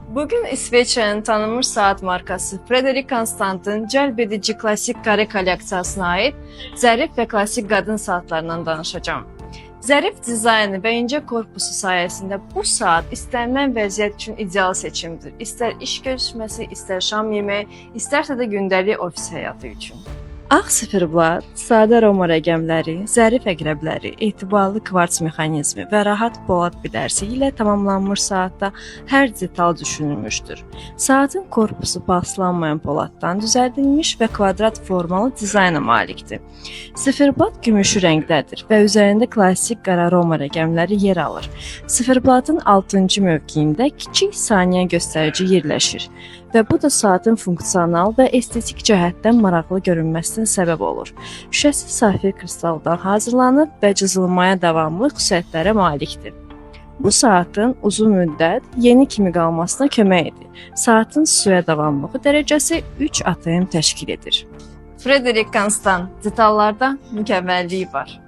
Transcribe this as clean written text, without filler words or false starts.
Bugün İsveçrənin tanınmış saat markası Frederique Constant'ın cəlb edici klasik kare kolleksiyasına ait zərif və klasik qadın saatlarından danışacağam. Zərif dizaynı və incə korpusu sayəsində bu saat istənilən vəziyyət üçün ideal seçimdir. İstər iş görüşməsi, istər şam yeməyi, istərsə də gündəlik ofis həyatı üçün. Ağ siferblat, sadə Roma rəqəmləri, zərif əqrəbləri, etibarlı kvarts mexanizmi və rahat polad bilərsi ilə tamamlanmış saatda hər detal düşünülmüşdür. Saatın korpusu paslanmayan poladdan düzəldilmiş və kvadrat formalı dizayna malikdir. Siferblat gümüşü rəngdədir və üzərində klassik qara Roma rəqəmləri yer alır. Siferblatın 6-cı mövqeyində kiçik saniyə göstərici yerləşir və bu da saatın funksional və estetik cəhətdən maraqlı görünməsinə səbəb olur. Şüşəsi safir kristaldan hazırlanıb və cızılmaya davamlı xüsusiyyətlərə malikdir. Bu saatın uzun müddət yeni kimi qalmasına kömək edir. Saatın suya davamlılığı dərəcəsi 3 ATM təşkil edir. Frederique Constant detallarda mükəmməllik var.